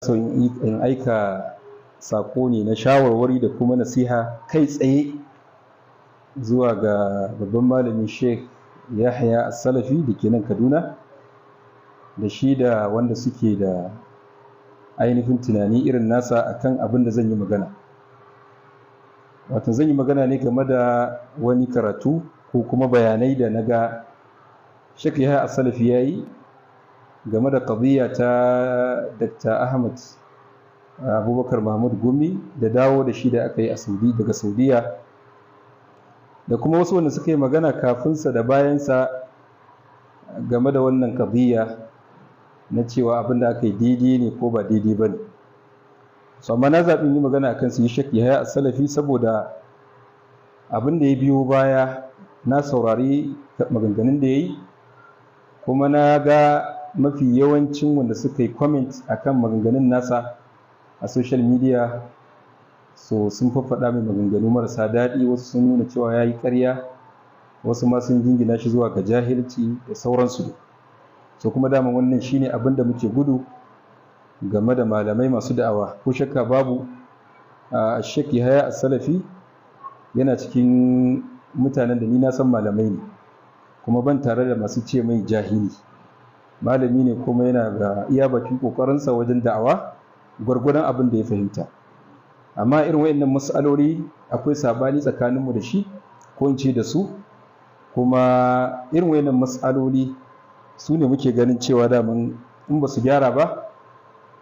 So in aika sako ne na shawarwari da kuma nasiha kai tsaye zuwa ga babban malami Sheikh Yahya As-Salafi da ke nan Kaduna, da shi da wanda suke da ainihin tunani irin nasa akan abin da zan yi magana. Wato zan yi magana ne game da wani karatu ko kuma bayanai da na ga Sheikh Yahya As-Salafi ya yi game da qadiyya ta Dr. Ahmad Abubakar Mahmud Gumi da dawo da shi da aka yi a Saudi daga Saudiya, da kuma wasu wanda suka yi magana kafinsa da bayansa game da wannan qadiyya na cewa abin da aka yi daidai ne ko ba daidai ba ne. So amma na zaɓi yi magana akan su yi Sheikh Yahya As-Salafi saboda abin da ya biyo baya. Na saurari maganganun da ya yi, kuma na ga mafi yawancin wanda suka yi comment akan maganganun nasa a social media, so sun faffaɗa mai maganganu marasa daɗi. Wasu sun nuna cewa ya yi ƙarya, wasu ma sun jingina shi zuwa ga jahilci da sauransu. So kuma dama wannan shine abin da muke gudu game da malamai masu da'awa. Ko shakka babu, a Sheikh Yahya As-Salafi yana cikin mutanen da ni na san malamai ne, kuma ban tare da masu ce mai jahili. Malami ne, kuma yana ga iya bakin kokarinsa wajen da'awa gwargwadon abin da ya fahimta. Amma irin wayannan mas'aloli akwai sabani tsakaninmu da shi, ko in ce da su. Kuma irin wayannan mas'aloli su ne muke ganin cewa daman in ba su gyara ba,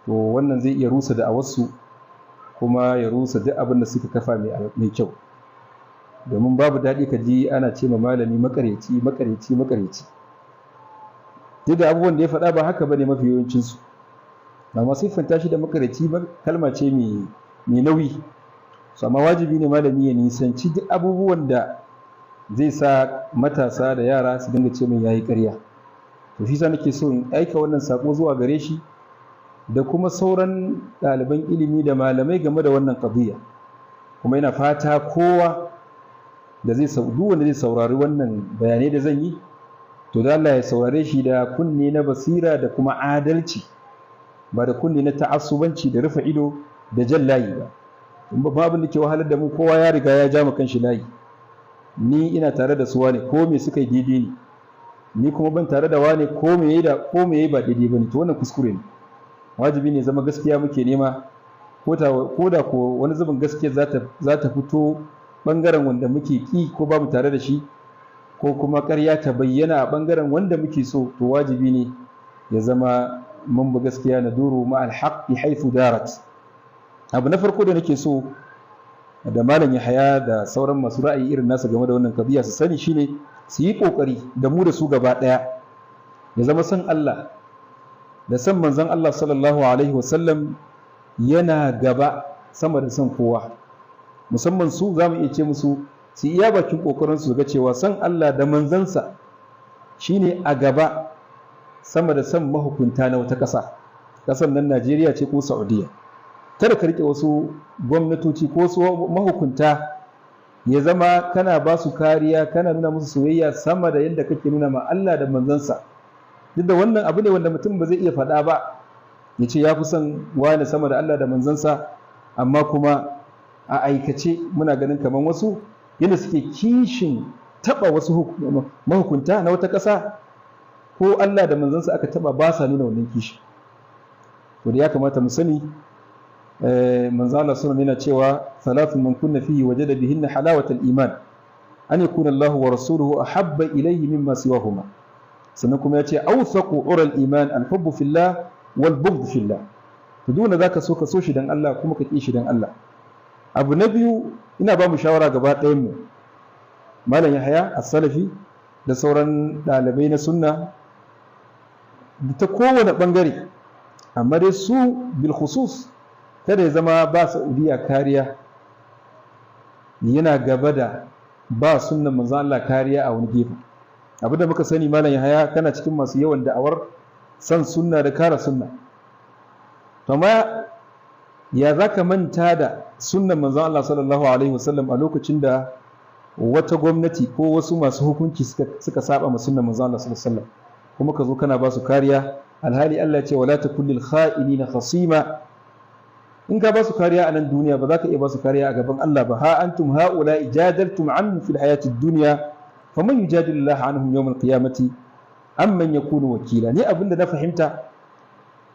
to wannan zai iya rusa da'awarsu kuma ya rusa duk abin da suka kafa mai kyau. Domin babu daɗi ka ji ana ce ma malami makaryaci, makaryaci, makaryaci, duk da abubuwan da ya faɗa ba haka bane mafi yawancinsu. Ba ma siffanta shi da makaryaci ba, kalma ce mai nauyi. So amma wajibi ne malami ya nisanci duk abubuwan da zai sa matasa da yara su dinga ce mai yayi ƙarya. To shi sa nake so in aika wannan sako zuwa gare shi da kuma sauran ɗaliban ilimi da malamai game da wannan qadiyya. Kuma ina fata kowa da zai duk wanda zai saurari wannan bayanai da zan yi, to da Allah ya saurare shi da kunne na basira da kuma adalci, ba da kunne na ta'assubanci da rufe ido da jan layi ba. In ba abin da ke wahalar da mu, kowa ya riga ya ja ma kanshi layi. Ni ina tare da su wane, ko me suka yi daidai ne, ni kuma ban tare da wane, ko me yayi da ko me yayi ba daidai bane. To wannan kuskure ne. Wajibi ne zama gaskiya muke nema, ko da ko wani zubin gaskiya za ta fito bangaren wanda muke ki ko ba mu tare da shi, ko kuma ƙarya ta bayyana a bangaren wanda muke so. To wajibi ne ya zama mun bi gaskiya, na duru ma alhaqqi haythu darat. Abu na farko da nake so da Malam Yahaya da sauran masu ra'ayi irin nasa game da wannan qadiya su sani shine, su yi kokari da mu da su gaba daya, ya zama san Allah da san manzon Allah sallallahu alaihi wasallam yana gaba sama da san kowa. Musamman su, za mu iya ce musu su iya bakin kokarin su ga cewa san Allah da manzansa shine a gaba sama da san mahukunta na wata ƙasa, ƙasar nan Najeriya ce ko Saudiya. Kada ka rike wasu gwamnatoci ko wasu mahukunta ya zama kana ba su kariya, kana nuna musu soyayya sama da yadda kake nuna ma Allah da manzansa. Duk da wannan abu ne wanda mutum ba zai iya faɗa ba, ya ce ya fi son wani sama da Allah da manzansa, amma kuma a aikace muna ganin kamar wasu yadda suke kishin taɓa wasu mahukunta na wata ƙasa, ko Allah da manzansa aka taɓa ba sa nuna wannan kishi. To da ya kamata mu sani, manzo Allah sallallahu yana cewa thalathun man kunna fihi wajada bihinna halawatal iman, an yakuna Allah wa rasuluhu ahabba ilayhi mimma siwahuma. Sannan kuma yace awthaqu ural iman al-hubbu fillah wal bughd fillah. To duk wanda zaka so, ka so shi dan Allah kuma ka ki shi dan Allah. Abu na biyu, ina ba mu shawara gaba ɗayan mu, Malam Yahaya As-Salafi da sauran ɗalibai na sunna ta kowane ɓangare, amma dai su bil khusus, kada ya zama ba Saudiya kariya yana gaba da ba sunnan manzon Allah kariya a wani gefe. Abu da muka sani, Malam Yahaya, kana cikin masu yawan da'awar san sunna da kara sunna. To amma ya zaka manta da sunnan manzon Allah sallallahu alaihi wasallam a lokacin da wata gwamnati ko wasu masu hukunci suka saba ma sunnan manzon Allah sallallahu alaihi wasallam, kuma ka zo kana ba su kariya, alhali Allah ya ce wala takun lil kha'inina khasima? In ka ba su kariya a nan duniya, ba za ka iya ba su kariya a gaban Allah ba. Ha antum haula ijadaltum anhum fil hayatid dunya, faman yujadilu Allah anhum yawm al-qiyamati amman yakunu wakila. Ni abinda na fahimta,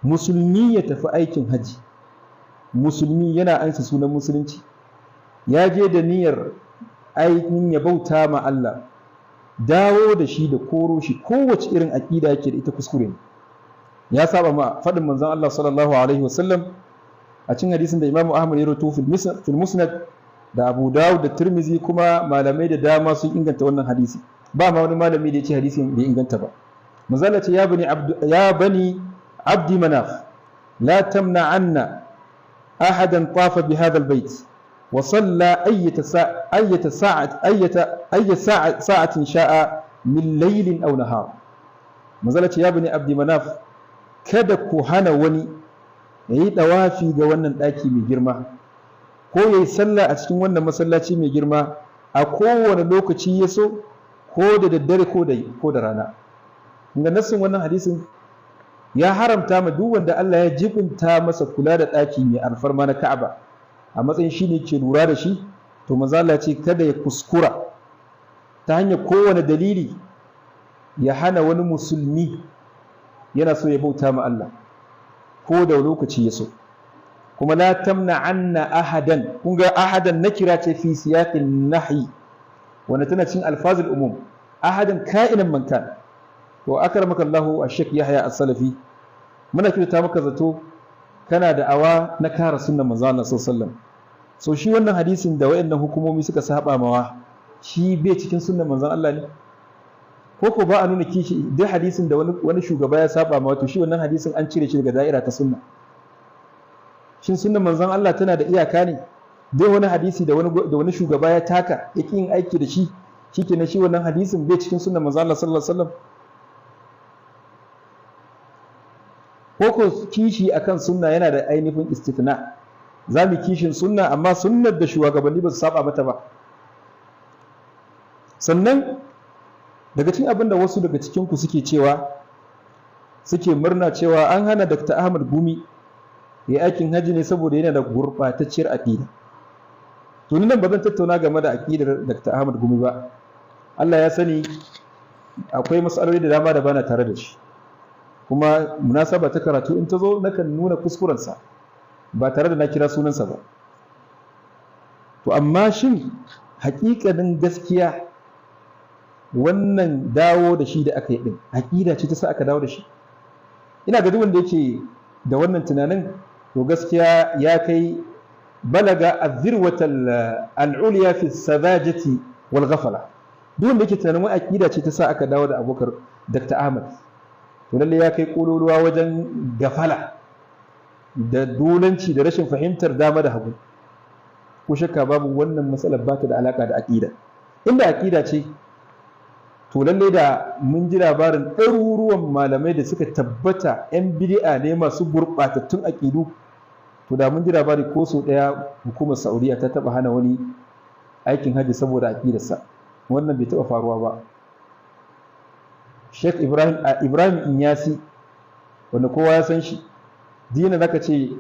musulmi ya tafi aikin haji, musulmi yana ansa sunan musulunci, ya je da niyyar aikin ya bauta ma Allah, dawo da shi da koro shi, kowace irin aƙida yake da ita, kuskure ne. Ya saba ma faɗin manzon Allah sallallahu alaihi wasallam a cikin hadisin da Imam Ahmad ya rawaito fil Musnad da Abu Dawud da Tirmizi, kuma malamai da dama sun inganta wannan hadisi, ba ma wani malami da ya ce hadisin bai inganta ba. Manzon Allah ce: Ya bani abdi manaf, la tamna'anna ahadan tafa bi hadha albayt wa salla ayyata ayyata sa'at ayyata ayya sa'a sa'atin sha'a min laylin aw nahar. Manzon Allah ce: Ya bani abdi manaf, kada ku hana wani ya yi ɗawafi ga wannan ɗaki mai girma, ko ya yi sallah a cikin wannan masallaci mai girma, a kowane lokaci ya so, ko da daddare ko da rana. Ga nassin wannan hadisin ya haramta ma duk wanda Allah ya jibinta masa kula da ɗaki mai alfarma na Ka'aba, a matsayin shi ne ke lura da shi, to manzo Allah ce kada ya kuskura ta hanyar kowane dalili ya hana wani musulmi yana so ya bauta ma Allah ko da lokaci ya so. Kuma la tamna anna ahadan, kun ga ahadan nakira ce fi siyaqin nahyi, wanda tana cin alfazul umum, ahadan ka'inan man kan. To, akramaka Allah, Sheikh Yahya As-Salafi, muna kyautata maka zato kana da awa na kara sunnan manzo Allah sallallahu alaihi wasallam. So shi wannan hadisin da wayannan hukumomi suka saba mawa, shi bai cikin sunnan manzon Allah ne? Ko ko ba a nuna kishi, duk hadisin da wani shugaba ya saba ma, to shi wannan hadisin an cire shi daga da'ira ta sunna? Shin sunnan manzon Allah tana da iyaka ne? Duk wani hadisi da wani shugaba ya taka, ya yin aiki da shi, shikenan shi wannan hadisin bai cikin sunnan manzon Allah sallallahu alaihi wasallam? Ko ko kishi akan sunna yana da ainihin istithna? Za mu kishin sunna, amma sunnar da shugabanni ba su saba mata ba. Sannan daga cikin abin da wasu daga cikinku suke cewa, suke murna cewa an hana Dr. Ahmad Gumi ya aikin hajji ne saboda yana da gurɓatacciyar aƙida. To, ni nan ba zan tattauna game da aƙidar Dr. Ahmad Gumi ba. Allah ya sani akwai matsaloli da dama da bana tare da shi, kuma munasaba ta karatu in ta zo nakan nuna kuskurensa ba tare da na kira sunansa ba. To, amma shin haƙiƙanin gaskiya wannan dawo da shi da aka yi din, aƙida ce ta sa aka dawo da shi? Ina ga duk wanda yake da wannan tunanin, to gaskiya ya kai balaga az-zirwata al-ulya fi sadajati wal ghafala. Duk wanda yake tunanin wai aƙida ce ta sa aka dawo da Abubakar Dr. Ahmad, to lalle ya kai kololuwa wajen gafala da dolanci da rashin fahimtar dama da hagu. Ko shakka babu, wannan matsalar ba ta da alaka da aƙida. Inda aƙida ce, to lalle da mun ji labarin ɗaruruwan malamai da suka tabbata 'yan bid'a ne masu gurɓatattun aƙidu. To, da mun ji labari ko sau ɗaya hukumar Saudiya ta taɓa hana wani aikin hajji saboda aƙidarsa. Wannan bai taɓa faruwa ba. Sheikh Ibrahim Inyasi, wanda kowa ya san shi, dina zaka ce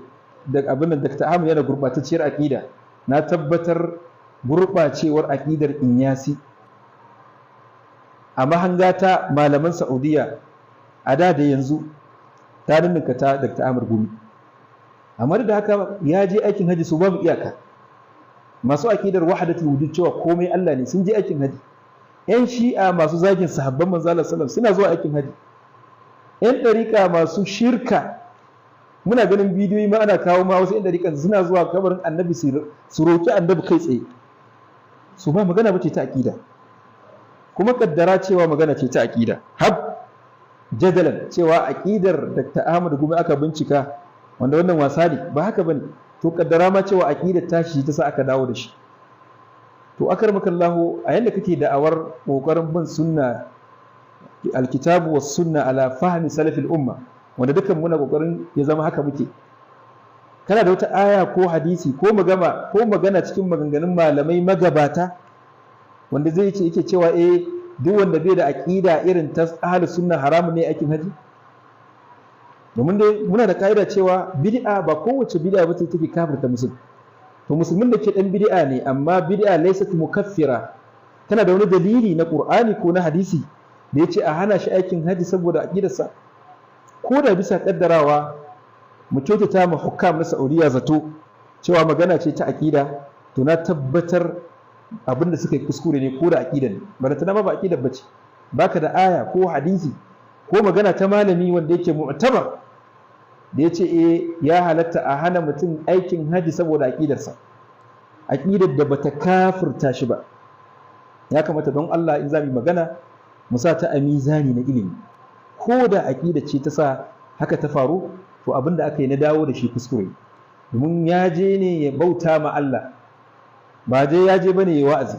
da abin da Dr. Ahmad yana gurɓatacciyar aƙida, na tabbatar gurɓacewar aƙidar Inyasi a mahanga ta malaman Saudiya a da da yanzu ta ninninka ta Dr. Ahmad Gumi. Amma da haka ya je aikin haji su babu iyaka. Masu aƙidar wahdatul wujud, cewa komai Allah ne, sun je aikin haji. Yan Shi'a masu zagin sahabban manzo Allah sallallahu suna zuwa aikin haji. Yan ɗariƙa masu shirka, muna ganin bidiyoyi ma ana kawo ma wasu yan ɗariƙan suna zuwa kabarin Annabi su roƙi Annabi kai tsaye. Su ba magana bace ta aƙida. Kuma kaddara cewa magana ce ta aƙida, hab jadalan cewa aƙidar Dr. Ahmad Gumi aka bincika, wanda wannan wasa ne, ba haka bane, to kaddara ma cewa aƙidar tashi ta sa aka dawo da shi, to akarmakallahu, a yanda kake da'awar kokarin bin sunna, alkitabu was sunna ala fahmi salafil umma, wanda dukan muna kokarin ya zama haka muke, kana da wata aya ko hadisi ko magana ko magana cikin maganganun malamai magabata wanda zai ce yake cewa eh, duk wanda bai da aqida irin ta ahlus sunna haramun ne aikin haji? Domin dai muna da ka'ida cewa bid'a ba kowace bid'a ba take kafirta musulmi. To musulmin da ke dan bid'a ne, amma bid'a laysat mukaffira, tana da wani dalili na Qur'ani ko na hadisi da yace a hana shi aikin haji saboda aqidarsa? Ko da bisa kaddarawa mu kyautata ma hukam na Saudiya zato cewa magana ce ta aqida, to na tabbatar abin da suka yi kuskure ne, ko da aqida ne. Balantana ma ba aqidar bace, baka da aya ko hadisi ko magana ta malami wanda yake mu'tabar da yace eh, ya halatta a hana mutum aikin haji saboda aqidarsa, aqidar da bata kafirta shi ba. Ya kamata don Allah in za mu yi magana mu sa ta a mizani na ilimi. Ko da aqida ce ta sa haka ta faru, to abin da aka yi na dawo da shi kuskure, domin ya je ne ya bauta ma Allah, ba je ya je bane ya wa'azi.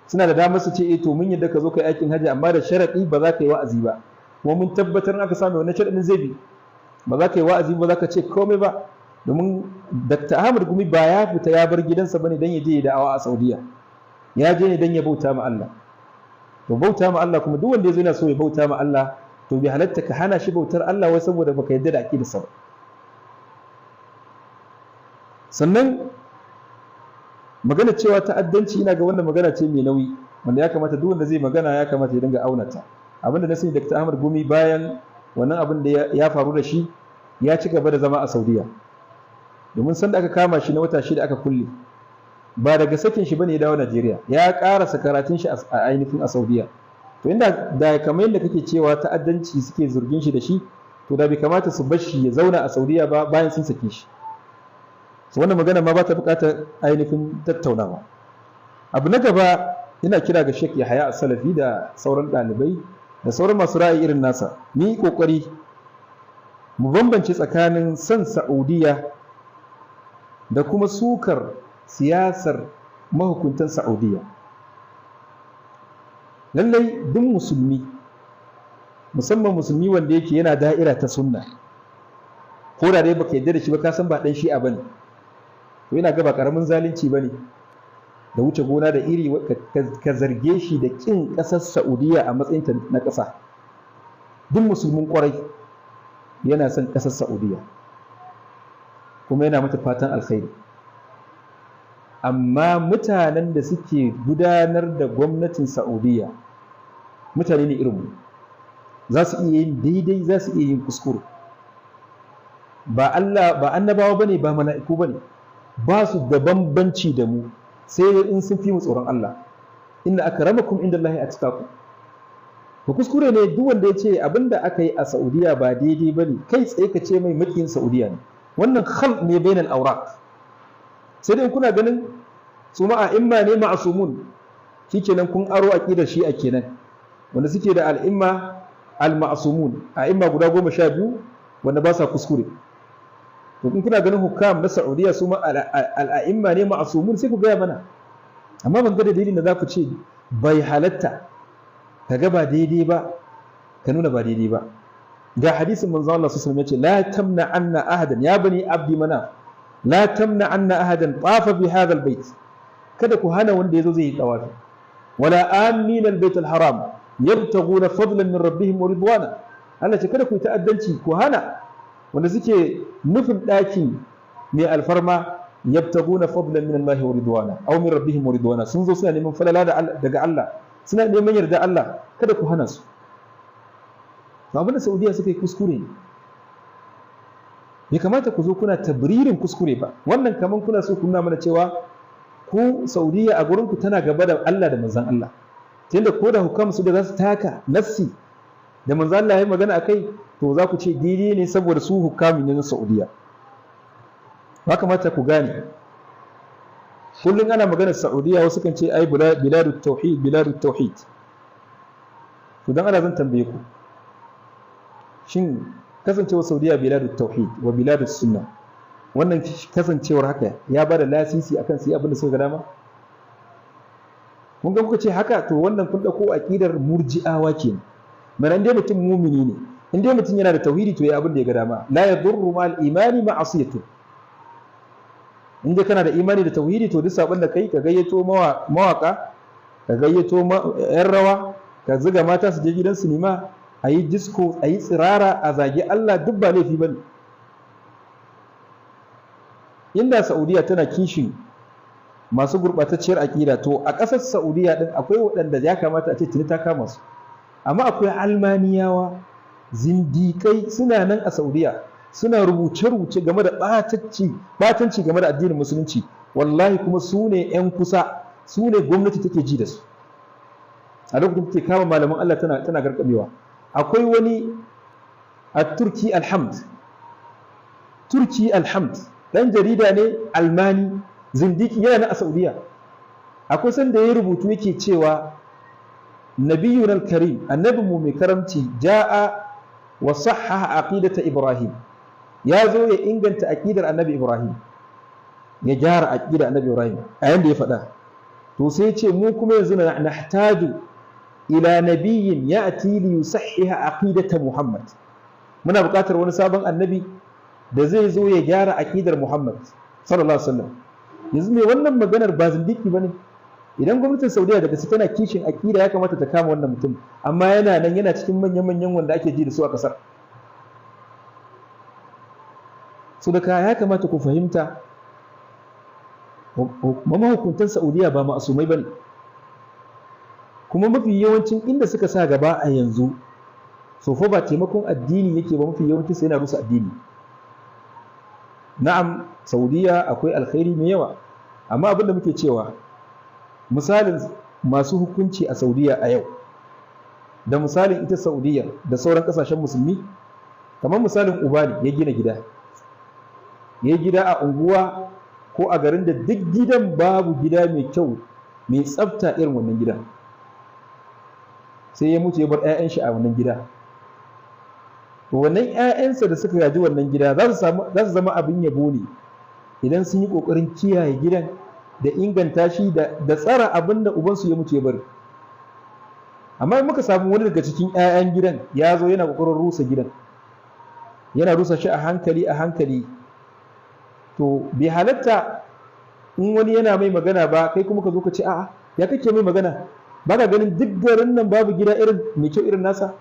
Suna da damar su ce, "Eh, to mun yadda ka zo kai aikin haji, amma da sharadi ba za ka yi wa'azi ba." Kuma mun tabbatar aka samu wannan sharadin zai bi. Ba za ka yi wa'azi ba, za ka ce komai ba, domin Dr. Ahmad Gumi ba ya fita ya bar gidansa bane dan ya je ya da'awa a Saudiya. Ya je ne dan ya bauta ma Allah. To bauta ma Allah kuma, duk wanda ya zo yana so ya bauta ma Allah, to bai halatta ka hana shi bautar Allah wai saboda baka yarda da aqidarsa ba. Sannan magana cewa ta'addanci, ina ga wannan magana ce mai nauyi wanda ya kamata duk wanda zai magana ya kamata ya dinga auna ta. Abinda na sani, Dr. Ahmad Gumi bayan wannan abin da ya faru da shi, ya ci gaba da zama a Saudiya, domin sanda aka kama shi na wata 6 aka kulle, ba daga sakin shi bane ya dawo Najeriya, ya karasa karatun shi a ainihin a Saudiya. To inda da kamar yadda kake cewa ta'addanci suke zurgin shi da shi, to da bai kamata su bar shi ya zauna a Saudiya ba bayan sun sake shi. So wannan magana ma ba ta buƙatar ainihin tattaunawa. Abu na gaba, ina kira ga Sheikh Yahaya As-Salafi da sauran ɗalibai da sauran masu ra'ayi irin nasa, ni kokari mu bambance tsakanin son Saudiya da kuma sukar siyasar mahukuntan Saudiya. Lallai duk musulmi, musamman musulmi wanda yake yana da'ira ta sunna, ko da dai baka yarda da shi ba, ka san ba dan Shi'a bane, to ina ga ba karamin zalunci bane da wuce gona da iri ka zarge shi da kin kasar Saudiya a matsayin ta na kasa. Duk musulmin kwarai yana son kasar Saudiya kuma yana mata fatan alkhairi, amma mutanen da suke gudanar da gwamnatin Saudiya mutane ne irinmu, za su iya yin daidai, za su iya yin kuskure. Ba Allah ba, annabawa bane, ba mala'iku bane, ba su da bambanci da mu, sai in sun fi mu tsoron Allah. Inna akramakum indallahi atqakum. To kuskure ne duk wanda ya ce abinda aka yi a Saudiya ba daidai bane, kai tsaye ka ce mai makiyin Saudiya ne. Wannan khalt ne bainal awraq. Sai dai kuna ganin su ma a'imma ne ma'asumun, shikenan kun aro aqidar Shi'a kenan, wanda suke da al'imma al-ma'sumun, a'imma guda 12 wanda ba sa kuskure. To in kuna ganin hukam na Saudiya su ma al'a'imma ne ma'asumun, sai ku gaya mana. Amma ban ga dalilin da za ku ce bai halatta ka ga ba daidai ba ka nuna ba daidai ba. Ga hadisin manzo Allah sallallahu alaihi wasallam yace, la tamna anna ahadan ya bani abdi manaf, la tamna anna ahadan tafa bi hadha albayt, kada ku hana wanda yazo zai yi tawafi, wala amin albayt alharam yabtaguna fadlan min rabbihim wa ridwana. Allah ce kada ku yi ta'addanci ku hana wanda suke nufin ɗakin mai alfarma, yabtaguna fadlan min Allah wa ridwana aw min rabbihim wa ridwana, sun zo suna neman falala daga Allah, suna neman yarda Allah, kada ku hana su. To abin da Saudiya suka yi kuskure ne, bai kamata ku zo kuna tabririn kuskure ba. Wannan kaman kuna so ku nuna mana cewa ku Saudiya a gurin ku tana gaba da Allah da manzon Allah, tunda ko da hukam su da za su taka nassi da manzon Allah ya magana akai, to za ku ce daidai ne saboda su hukami ne na Saudiya. Ya kamata ku gane, kullum ana maganar Saudiya wasu kan ce ai biladut tauhid, biladut tauhid. To dan Allah zan tambaye ku, shin kasancewar Saudiya biladut tauhid wa biladus sunna, wannan kasancewar haka ya bada lasisi akan su yi abin da suka ga dama? Kun ga kuka ce haka, to wannan kun dauko aqidar murji'awa kenan. Mana in dai mutum mumini ne, in dai mutum yana da tauhidi, to ya abin da ya ga dama, la yadurru ma al-imani ma'asiyatu. In dai kana da imani da tauhidi, to duk sabon da kai, ka gayyato mawaka, ka gayyato yan rawa, ka zuga mata su je gidan sinima, a yi disco, a yi tsirara, a zagi Allah, duk ba laifi ba ne. Inda Saudiya tana kishin masu gurɓatacciyar aƙida, to a ƙasar Saudiya ɗin akwai waɗanda ya kamata a ce tuni ta kama su. Amma akwai almaniyawa zindiƙai suna nan a Saudiya, suna rubuce-rubuce game da ɓatanci game da addinin musulunci. Wallahi kuma su ne 'yan kusa, su ne gwamnati take ji da su a lokacin take kama malaman Allah tana garkamewa. Akwai wani a Turki Alhamd, Turki Alhamd ɗan jarida ne almani zindiki, yana nan a Saudiya. Akwai sanda ya rubutu yake cewa nabiyun al-karim, annabi mu mai karamci, ja'a wa sahhaha aqidata Ibrahim, ya zo ya inganta aqidar annabi Ibrahim, ya gyara aqidar annabi Ibrahim a yanda ya faɗa. To sai ya ce mu kuma yanzu nahtaju ila nabiyyin ya'ti li yusahhiha aqidata Muhammad, muna buƙatar wani sabon annabi da zai zo ya gyara aqidar Muhammad sallallahu alaihi wasallam. Yanzu mai wannan maganar ba zindiki bane? Idan gwamnatin Saudiya daga su tana kishin aqida, ya kamata ta kama wannan mutum, amma yana nan yana cikin manyan-manyan wanda ake ji da su a kasar. So da ya kamata ku fahimta, mahukuntan Saudiya ba ma'asumai bane, kuma mafi yawancin inda suka sa gaba a yanzu sofa ba taimakon addini yake ba, mafi yawancin sai yana rusa addini. Na'am, Saudiya akwai alkhairi mai yawa, amma abin da muke cewa misalin masu hukunci a Saudiya a yau da misalin ita Saudiya da sauran kasashen musulmi, kamar misalin uba ne ya gina gida, ya gida a unguwa ko a garin da duk gidan babu gida mai kyau mai tsafta irin wannan gidan, sai ya mutu ya bar 'ya'yan shi a wannan gida. To wannan 'ya'yansa da suka gaji wannan gida za su zama abin yabo ne idan sun yi ƙoƙarin kiyaye gidan da inganta shi da tsara abin da ubansu ya mutu ya bari. Amma in muka samu wani daga cikin 'ya'yan gidan ya zo yana ƙoƙarin rusa gidan, yana rusa shi a hankali a hankali, to bai halatta in wani yana mai magana ba kai kuma ka zo ka ce a'a, ya kake mai magana, ba ka ganin duk garin nan babu gida irin mai kyau irin nasa?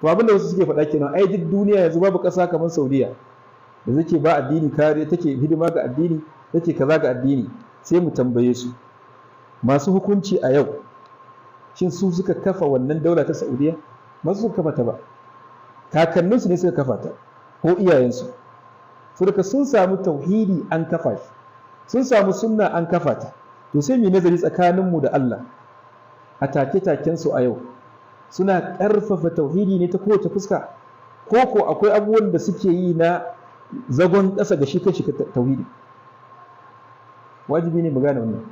To abin da wasu suke faɗa kenan, ai duk duniya yanzu babu ƙasa kamar Saudiya da take ba addini kariya, take hidima ga addini, take kaza ga addini. Sai mu tambaye su, masu hukunci a yau, shin su suka kafa wannan daula ta Saudiya? Ba su suka kafa ta ba, kakanninsu ne suka kafa ta ko iyayensu. Saboda sun samu tauhidi an kafa shi, sun samu sunna an kafa ta. To sai mu nazari tsakaninmu da Allah a take-taken su a yau, suna ƙarfafa tauhidi ne ta kowace fuska, ko ko akwai abubuwan da suke yi na zagon ƙasa ga shi kanshi tauhidi? Wajibi ne mu gane wannan.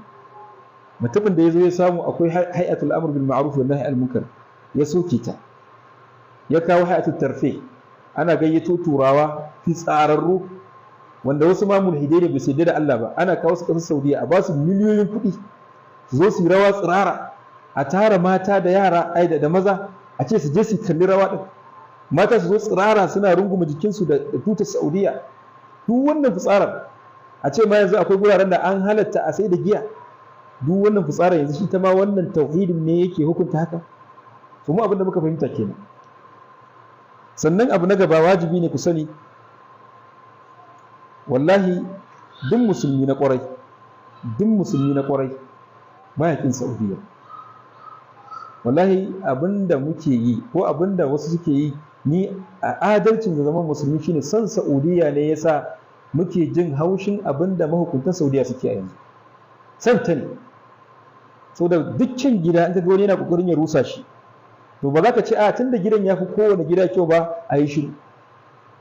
Mutumin da ya zo ya samu akwai hay'atul amr bil ma'ruf wa nahy al munkar, ya soke ta, ya kawo hay'atul tarfe, ana gayyato turawa fitsararru wanda wasu ma mulhidai ne, ba su yarda da Allah ba, ana kawo su ƙasar Saudiya a ba su miliyoyin kuɗi su zo su yi rawa tsirara, a tara mata da yara ai da maza, a ce su je su kalli rawa din, mata su zo tsirara suna runguma jikinsu da tutar Saudiya. Duk wannan fitsarar, a ce ma yanzu akwai guraren da an halatta a sai da giya. Duk wannan fitsarar yanzu shi ta ma wannan tauhidin ne yake hukunta haka? To mu abin da muka fahimta kenan. Sannan abu na gaba, wajibi ne ku sani, wallahi duk musulmi na kwarai, duk musulmi na kwarai baya kin Saudiya. Wallahi abinda muke yi ko abinda wasu suke yi, ni a adalcin da zaman musulmi shine son Saudiya ne yasa muke jin haushin abinda mahukuntan Saudiya suke a yanzu. Son ta ne. Saboda dukkan gida in ka ga wani yana kokarin ya rusa shi, to ba za ka ce a tunda gidan ya fi kowane gida kyau ba a yi shiru.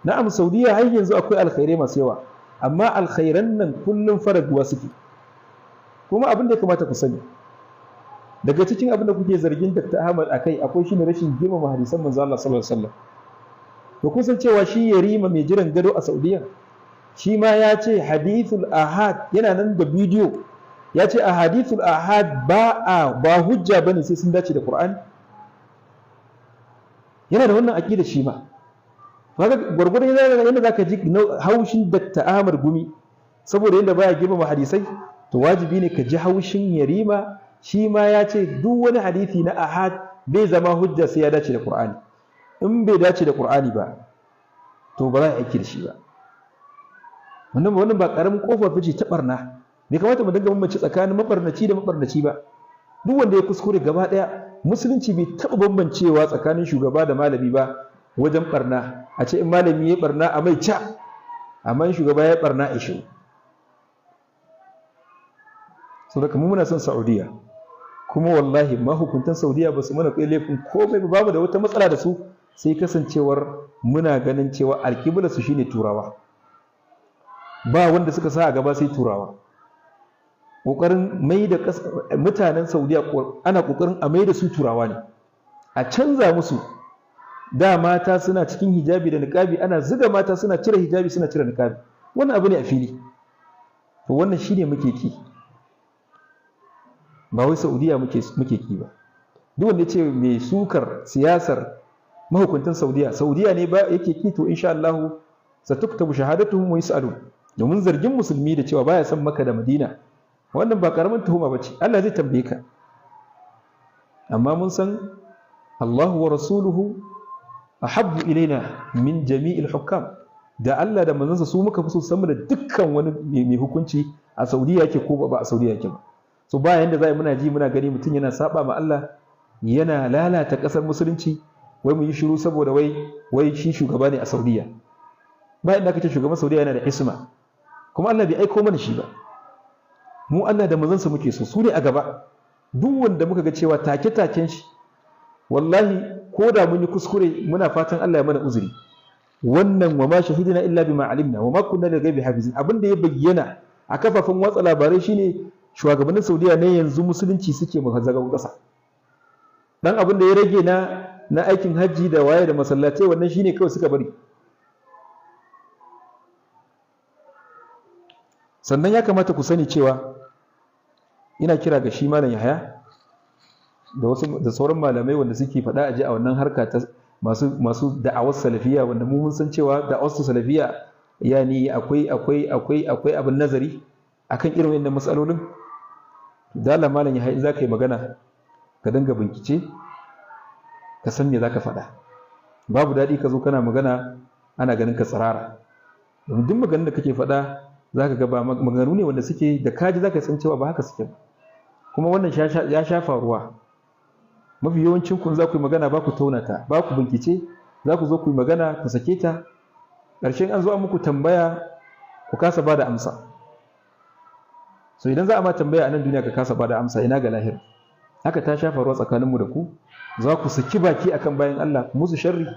Na'am, Saudiya har yanzu akwai alkhairai masu yawa, amma alkhairan nan kullum faraguwa suke. Kuma abin da ya kamata ku sani, daga cikin abin da kuke zargin Dr. Ahmad akai akwai shine rashin girmama hadisan manzo Allah sallallahu alaihi wasallam. To kun san cewa shi yarima mai jiran gado a Saudiya, shi ma ya ce hadithul ahad, yana nan da bidiyo, ya ce ahadithul ahad ba hujja bane sai sun dace da Qur'ani. Yana da wannan aqida shi ma. Kaga gwargwadon yadda zaka ji haushin Dr. Ahmad Gumi saboda yadda baya girmama hadisai, to wajibi ne ka ji haushin yarima, shi ma ya ce duk wani hadisi na ahad Bai zama hujja sai ya dace da Qur'ani. In bai dace da Qur'ani ba to ba za a aiki da shi ba. Wannan ba karamin kofa fice ta barna. Bai kamata mu dinga bambance tsakanin mabarnaci da mabarnaci ba. Duk wanda ya kuskure gaba daya, musulunci bai taɓa bambancewa tsakanin shugaba da malami ba wajen barna. A ce in malami ya barna a mai ca, amma in shugaba ya barna a shiru. Saboda mu muna son Saudiya, kuma wallahi mahukuntan Saudiya ba su mana kai laifin komai ba, babu da wata matsala da su, sai kasancewar muna ganin cewa alƙiblar su shine Turawa. Ba wanda suka sa a gaba sai Turawa. Ƙoƙarin mai da mutanen Saudiya, ana ƙoƙarin a mai da su Turawa ne, a canza musu. Da mata suna cikin hijabi da niqabi, ana zuga mata suna cire hijabi, suna cire niqabi. Wannan abu ne a fili. To wannan shine muke ki, ba wai Saudiya muke ki ba. Duk wanda ya ce mai sukar siyasar mahukuntan Saudiya, Saudiya ne ba yake ki, to insha Allah satuktabu shahadatuhum wa yus'alun. Domin zargin musulmi da cewa baya son Makka da Madina, wannan ba karamin tuhuma bace, Allah zai tambaye ka. Amma mun san Allahu wa rasuluhu ahabbu ilaina min jami'il hukam. Da Allah da manzansa su muka fi so sama da dukkan wani mai hukunci a Saudiya yake ko ba a Saudiya yake ba. So ba yanda za muna ji muna gani mutum yana saba ma Allah, yana lalata kasar musulunci, wai mu yi shiru saboda wai shi shugaba ne a Saudiya. Ba inda aka ce shugaban Saudiya yana da isma, kuma Allah bai aiko mana shi ba. Mu Allah da manzansa muke so, su ne a gaba. Duk wanda muka ga cewa take-taken shi, wallahi ko da mun yi kuskure muna fatan Allah ya mana uzuri. Wannan wa ma shahidina illa bima alimna wa ma kunna lil ghaibi hafizin. Abin da ya bayyana a kafafen watsa labarai shine shugabannin Saudiya ne yanzu musulunci suke zagon kasa. Dan abin da ya rage na aikin hajji da waye da masallatai, wannan shine kawai suka bari. Sannan ya kamata ku sani cewa ina kira ga shi Malam Yahaya da wasu da sauran malamai wanda suke faɗa aje a wannan harka ta masu da'awar salafiya, wanda mu mun san cewa da'awar salafiya yani akwai akwai akwai akwai abin nazari akan irin wannan matsalolin. Dala Malam Yahaya, in zaka yi magana ka dinga bincike, ka san me zaka faɗa. Babu daɗi ka zo kana magana ana ganin ka tsirara. Domin duk maganar da kake faɗa zaka ga ba maganganu ne wanda suke da kaji zaka san cewa ba haka suke ba. Kuma wannan ya sha faruwa. Mafi yawancin kun za ku yi magana ba ku tauna ta, ba ku bincike, za ku zo ku yi magana ku sake ta. Ƙarshen an zo an muku tambaya ku kasa ba da amsa. So idan za a ma tambaya a nan duniya ka kasa ba da amsa, ina ga lahira. Haka ta sha faruwa tsakaninmu da ku. Za ku saki baki akan bayan Allah, ku musu sharri.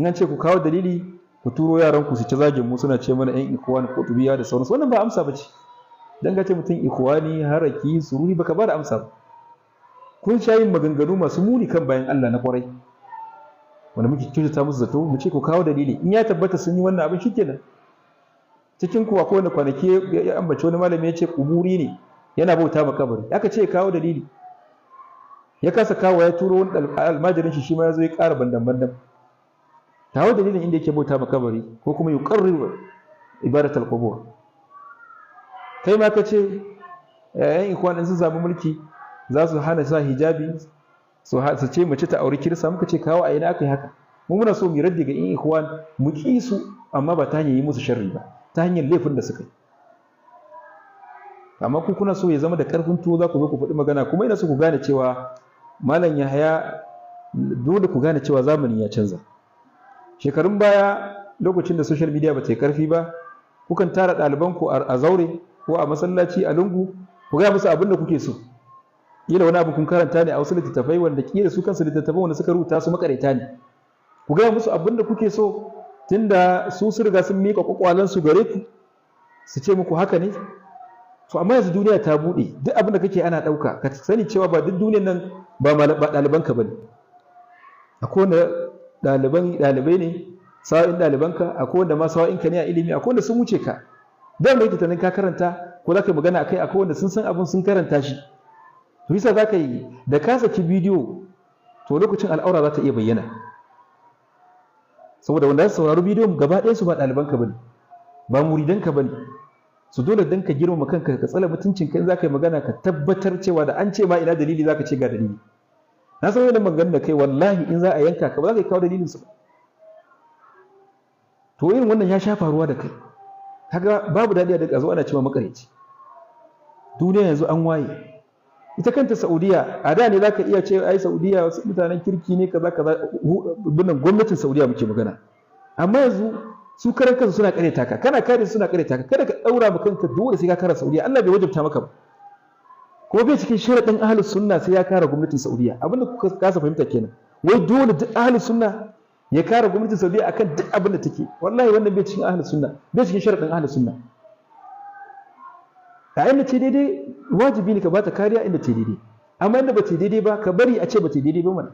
In an ce ku kawo dalili, ku turo yaran ku su ci zagin mu, suna ce mana ƴan ikhwani ko tubiya da sauransu. Wannan ba amsa bace. Dan ka ce mutum ikhwani, haraki, sururi, baka ba da amsa ba. Kun sha yin maganganu masu muni kan bayan Allah na kwarai, wanda muke kyautata musu zato, mu ce ku kawo dalili. In ya tabbata sun yi wannan abin, shikenan. Cikin ku akwai wanda kwanaki ya ambaci wani malami ya ce kuburi ne, yana bauta ma kabari. Aka ce kawo dalili, ya kasa kawo, ya turo wani almajirin shi, shi ma ya zo ya ƙara bandan bandan. Kawo dalilin inda yake bauta ma kabari, ko kuma yuqarriru ibadatul qubur. Kai ma ka ce ƴan ikwan in sun samu mulki za su hana sa hijabi, su ce mace ta auri kirista. Muka ce kawo a ina aka yi haka. Mu muna so mu raddi ga ƴan ikwan, mu ƙi su, amma ba ta hanyar yi musu sharri ba, ta hanyar laifin da suka yi. Amma ku kuna so ya zama da ƙarfin tuwo za ku zo ku faɗi magana. Kuma ina so ku gane cewa Malam Yahaya, dole ku gane cewa zamani ya canza. Shekarun baya lokacin da social media ba ta yi ƙarfi ba, kukan tara ɗalibanku a zaure ko a masallaci a lungu, ku gaya musu abin da kuke so. Kila wani abu kun karanta ne a wasu littattafai wanda kila su kansu littattafan wanda suka rubuta su makareta ne. Ku gaya musu abin da kuke so, tunda su sun riga sun miƙa kwakwalansu gare ku, su ce muku haka ne. To amma yanzu duniya ta buɗe, duk abin da kake ana ɗauka. Ka sani cewa ba duk duniyar nan ba ɗalibanka ba ne. Akwai wanda ɗalibai ne sa'o'in ɗalibanka, akwai wanda ma sa'o'inka ne a ilimi, akwai wanda sun wuce ka. Da wanda yake tunanin ka karanta ko za ka yi magana akai, akwai wanda sun san abin sun karanta shi. To yasa za ka yi da ka saki bidiyo, to lokacin al'aura za ta iya bayyana. Saboda wanda za su saurari bidiyon gaba ɗayan su ba ɗalibanka ba ne, ba muridanka ba ne. Su dole dan ka girmama kanka, ka tsala mutuncinka, in za ka yi magana ka tabbatar cewa da an ce ma ina dalili za ka ce ga dalili. Na san wannan maganganun da kai, wallahi in za a yanka ka ba za ka kawo dalilin su ba. To irin wannan ya sha faruwa da kai. Kaga babu daɗi a zo ana cewa makareci. Duniya yanzu an waye. Ita kanta Saudiya a da ne za ka iya ce ai Saudiya wasu mutanen kirki ne, kaza kaza, binnan gwamnatin Saudiya muke magana. Amma yanzu su karan kansu suna karyata ka, kana kare su suna karyata ka. Kada ka daura ma kanka dole sai ka kare Saudiya. Allah bai wajabta maka ba, kuma bai cikin sharaɗin ahlus sunna sai ya kare gwamnatin Saudiya. Abinda kuka kasa fahimta kenan, wai dole duk ahlus sunna ya kare gwamnatin Saudiya akan duk abin da take. Wallahi wannan bai cikin ahlus sunna, bai cikin sharaɗin ahlus sunna. A inda ce daidai wajibi ne ka bata kariya inda ce daidai, amma inda ba ce daidai ba ka bari a ce ba ce daidai ba mana.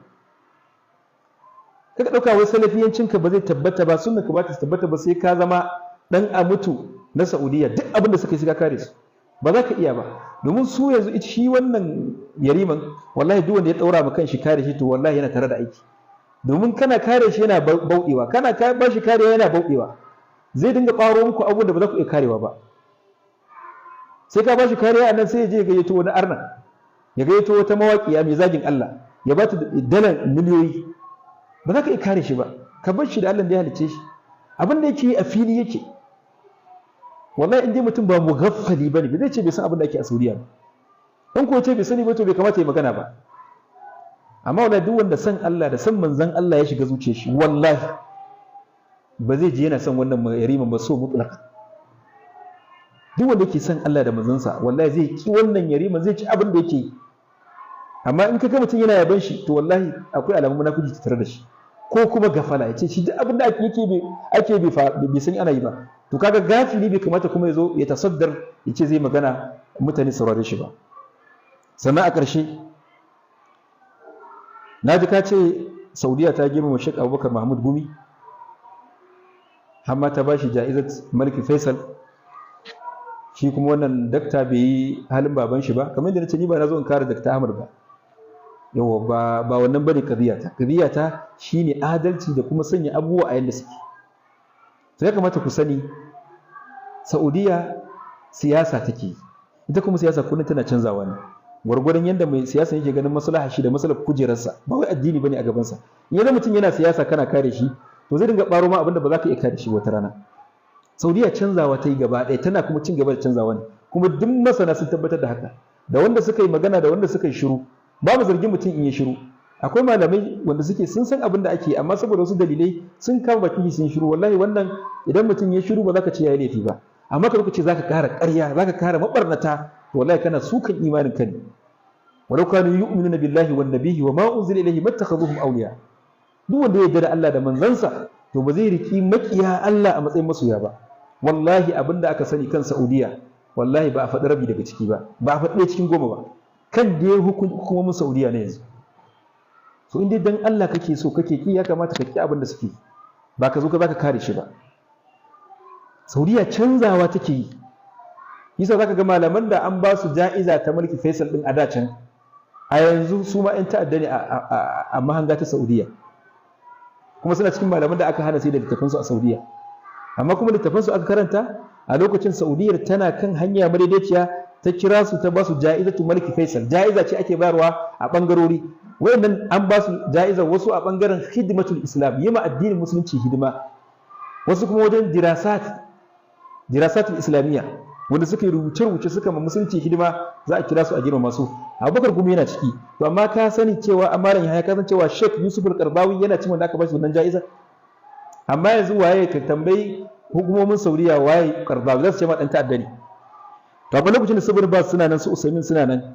Kaka ɗauka wai salafiyancin ka ba zai tabbata ba, sunna ka ba ta tabbata ba sai ka zama dan a mutu na Saudiya, duk abin da suka yi sai ka kare su. Ba za ka iya ba, domin su yanzu shi wannan yariman, wallahi duk wanda ya ɗaura ma kan shi kare shi, to wallahi yana tare da aiki. Domin kana kare shi yana bauɗewa, kana ba shi kariya yana bauɗewa, zai dinga ƙwaro muku abubuwan da ba za ku iya karewa ba. Sai ka ba shi kariya a nan, sai ya je ya gayyato wani arna, ya gayyato wata mawaƙiya mai zagin Allah, ya ba ta dalar miliyoyi. Ba za ka iya kare shi ba. Ka bar shi da Allah da ya halicce shi. Abin da yake yi a fili yake. Wallahi in dai mutum ba mughaffali bane, ba zai ce bai san abin da ake a Saudiya ba. In ko ce bai sani ba, to bai kamata ya magana ba. Amma wallahi duk wanda san Allah da san manzon Allah ya shiga zuciyar shi, wallahi ba zai ji yana son wannan yariman ba so mutlaka. Duk wanda yake son Allah da manzansa, wallahi zai ki wannan yariman, zai ci abin da yake yi. Amma in ka ga mutum yana yaban shi, to wallahi akwai alamun munafiki tattare da shi, ko kuma gafala, ya ce shi duk abin da ake ake bai san ana yi ba. To kaga gafili bai kamata kuma ya zo ya tasaddar ya ce zai magana mutane saurare shi ba. Sannan a ƙarshe, na ji ka ce Saudiya ta girmama Sheikh Abubakar Mahmud Gumi, har ma ta ba shi ja'izat Maliki Faisal. Shi kuma wannan dakta bai yi halin baban shi ba. Kamar yadda na ce, ni ba na zo in kare Dakta Ahmad ba. Yawa, ba wannan bane kadiyata. Kadiyata shine adalci da kuma sanya abubuwa a yanda suke. To ya kamata ku sani, Saudiya siyasa take, ita kuma siyasa kullum tana canzawa ne gwargwadon yadda mai siyasa yake ganin maslaha shi da maslahar kujerarsa, ba wai addini bane a gabansa. In yanzu mutum yana siyasa kana kare shi, to zai dinga baro ma abinda ba za ka iya kare shi wata rana. Saudiya canzawa ta yi gaba ɗaya, tana kuma cin gaba da canzawa ne, kuma duk masana sun tabbatar da haka, da wanda suka yi magana da wanda suka yi shiru. Babu zargin mutum in yi shiru. Akwai malamai wanda suke sun san abin da ake, amma saboda wasu dalilai sun kama bakin sun shiru. Wallahi wannan idan mutum ya shiru ba za ka ce ya yi laifi ba, amma ka ce za ka kara ƙarya, za ka kara mabarnata, wallahi kana sukan imanin ka ne. Walau kanu yu'minuna billahi wan nabiyyi wa ma unzila ilayhi mattakhadhuhum awliya. Duk wanda ya yarda da Allah da manzansa, to ba zai riki makiya Allah a matsayin masoya ba. Wallahi abin da aka sani kan Saudiya, wallahi ba a faɗi rabi daga ciki ba, ba a faɗi 1 cikin 10 ba kan da ya hukumomin Saudiya ne yanzu. So in dai dan Allah kake so kake ki, ya kamata ka ki abin da suke, ba ka zo ka zaka kare shi ba. Saudiya canzawa take yi. Yasa zaka ga malaman da an ba su ja'iza ta mulki Faisal din a da can, a yanzu su ma 'yan ta'adda ne a mahanga ta Saudiya, kuma suna cikin malaman da aka hana sai da littafansu a Saudiya. Amma kuma littafansu aka karanta a lokacin Saudiyar tana kan hanya madaidaiciya, ta kira su ta ba su ja'izatu Maliki Faisal. Ja'iza ce ake bayarwa a bangarori. Wayannan an ba su ja'iza, wasu a bangaren khidmatul Islam, yi ma addinin Musulunci hidima, wasu kuma wajen dirasatul Islamiyya, wanda suka yi rubuce-rubuce suka ma Musulunci hidima, za a kira su a girmama su. Abubakar Gumi yana ciki. To amma ka sani cewa, amaran Yahaya, ka san cewa Sheikh Yusuf Al-Qaradawi yana cikin wanda aka ba shi wannan ja'iza? Amma yanzu waye, ka tambayi hukumomin Saudiya waye Qaradawi, za su ce ma dan ta'adda ne. To amma lokacin da su Ibn Baz suna nan, su Usaimin suna nan,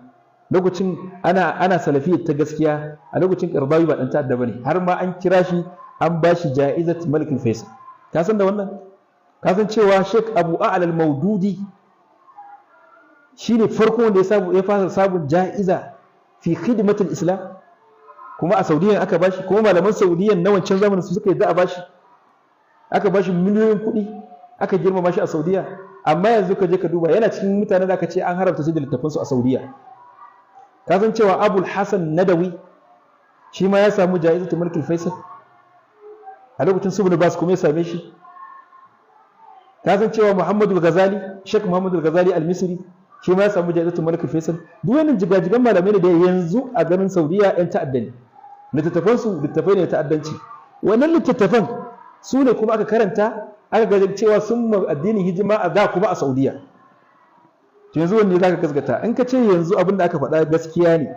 lokacin ana salafiyyar ta gaskiya, a lokacin Qaradawi ba dan ta'adda bane, har ma an kira shi an ba shi ja'izat Malik Faisal. Ka san da wannan? Ka san cewa Sheikh Abu A'la al-Maududi shine farko wanda ya samu, ya fara samun ja'iza fi khidmatul Islam, kuma a Saudiya aka bashi, kuma malaman Saudiyan na wancan zamanin su suka yadda a bashi, aka bashi miliyoyin kuɗi, aka girmama shi a Saudiya? Amma yanzu ka je ka duba, yana cikin mutanen da aka ce an haramta su da littafansu a Saudiya. Ka san cewa Abul Hasan Nadawi shi ma ya samu ja'izatul Malik Faisal a lokacin su Bas kuma ya same shi? Ka san cewa Muhammadu Ghazali, Sheikh Muhammadu Ghazali Al-Misri, shi ma ya samu ja'izatul Malik Faisal? Duk wannan jigajigan malamai ne da yanzu a ganin Saudiya yan ta'adda ne. Littattafansu littattafai ne ta'addanci. Wannan littattafan su ne kuma aka karanta, aka ga cewa sun ma addinin hijima a da kuma a Saudiya. To yanzu wanne za ka gaskata? In ka ce yanzu abin da aka faɗa gaskiya ne,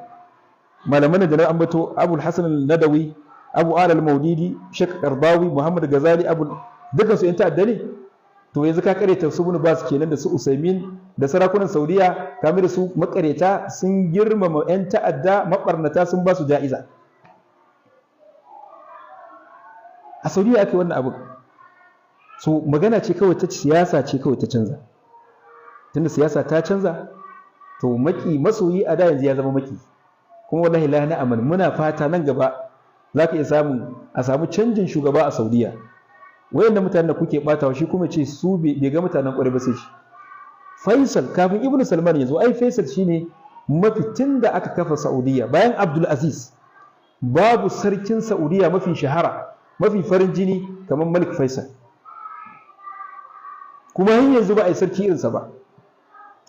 malaman da na ambato, Abul Hasan al-Nadawi, Abu Al al-Maudidi, Sheikh Qardawi, Muhammad Ghazali, Abu, dukkan su yan ta'adda ne. To yanzu ka kareta su Ibn Bas kenan da su Usaimin da sarakunan Saudiya, ka da su makareta, sun girmama yan ta'adda mabarnata, sun ba su ja'iza. A Saudiya aka yi wannan abu. So magana ce kawai ta siyasa ce kawai ta canza. Tunda siyasa ta canza, to maki masoyi a da yanzu ya zama maki. Kuma wallahi la na'amal, muna fata nan gaba za ka iya samun a samu canjin shugaba a Saudiya. Wayannan mutanen da kuke batawa, shi kuma ce su bai ga mutanen ƙwarai ba sai shi Faisal. Kafin Ibn Salman ya zo, ai Faisal shine mafi tun da aka kafa Saudiya bayan Abdul Aziz, babu sarkin Saudiya mafi shahara, mafi farin jini kamar Malik Faisal. Kuma har yanzu ba a yi sarki irinsa ba.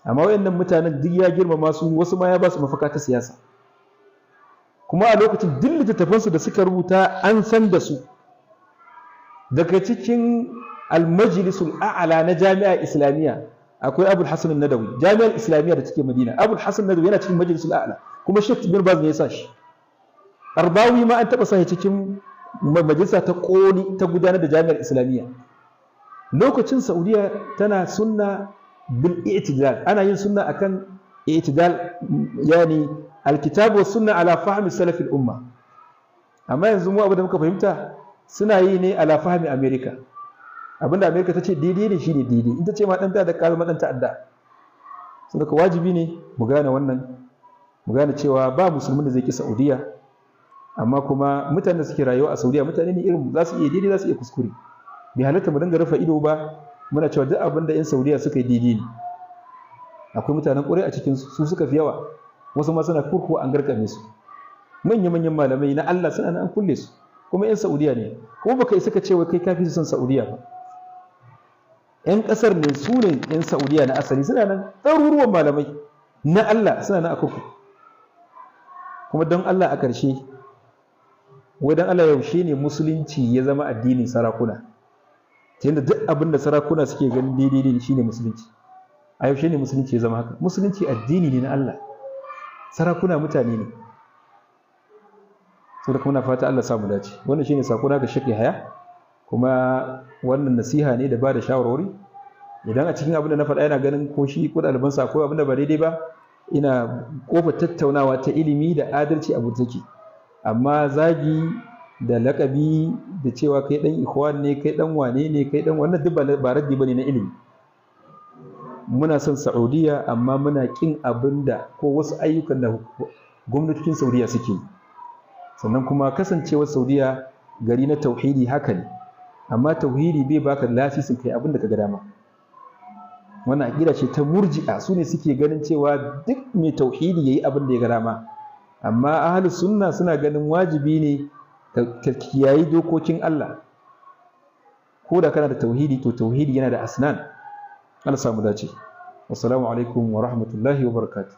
Amma wayannan mutanen duk ya girmama su, wasu ma ya ba su mafaka ta siyasa. Kuma a lokacin duk littattafansu da suka rubuta an san da su. Daga cikin almajlisul a'la na Jami'a Islamiyya akwai Abul Hasan Nadawi. Jami'ar Islamiyya da take Madina, Abul Hasan Nadawi yana cikin majlisul a'la, kuma Sheikh Ibn Baz ne ya sa shi. Arbawi ma an taba sa shi cikin majalisa ta koli ta gudanar da Jami'ar Islamiyya. Lokacin Saudiya tana sunna bil i'tidal, ana yin sunna akan i'tidal, yani alkitabu was sunna ala fahmi salaf al umma. Amma yanzu mu abu da muka fahimta, suna yi ne ala fahmi America. Abinda America ta ce daidai ne shine daidai. In ta ce ma dan ta'adda, ka zama dan ta'adda. Saboda wajibi ne mu gane wannan, mu gane cewa ba musulmin da zai ki Saudiya. Amma kuma mutanen da suke rayuwa a Saudiya mutane ne irin, za su iya daidai, za su iya kuskure. Bai halatta mu dinga rufe ido ba, muna cewa duk abin da 'yan Saudiya suka yi daidai ne. Akwai mutanen ƙurai a cikin su, suka fi yawa. Wasu ma suna kurkuwa, an garkame su. Manya-manyan malamai na Allah suna nan an kulle su, kuma 'yan Saudiya ne. Kuma baka isa ka ce wai kai kafi su son Saudiya ba. 'Yan ƙasar ne, su ne 'yan Saudiya na asali. Suna nan ɗaruruwan malamai na Allah suna nan a kurkuku. Kuma don Allah, a ƙarshe, wai don Allah, yaushe ne musulunci ya zama addinin sarakuna, ta yadda duk abin da sarakuna suke ganin daidai ne shine musulunci? A yaushe ne musulunci ya zama haka? Musulunci addini ne na Allah, sarakuna mutane ne. Saboda kuma muna fata Allah sa mu dace. Wannan shine sako na ga Sheikh Yahaya, kuma wannan nasiha ne da ba da shawarwari. Idan a cikin abin da na faɗa yana ganin ko shi ko ɗalibansa ko abin da ba daidai ba, ina kofar tattaunawa ta ilimi da adalci abu take. Amma zagi da lakabi da cewa kai dan Ikhwan ne, kai dan wane ne, kai dan wannan, duk ba raddi bane na ilimi. Muna son Saudiya, amma muna kin abin da ko wasu ayyukan da gwamnatocin Saudiya suke yi. Sannan kuma kasancewar Saudiya gari na tauhidi haka ne, amma tauhidi bai baka lasisin kai abin da ka ga dama. Wannan aƙida ce ta Murji'a, su ne suke ganin cewa duk mai tauhidi yayi abin da ya ga dama. Amma Ahlus Sunna suna ganin wajibi ne ka kiyayi dokokin Allah ko da kana da tauhidi. To tauhidi yana da asnan. Allah samu dace. Wassalamu alaikum wa rahmatullahi wa barakatuh.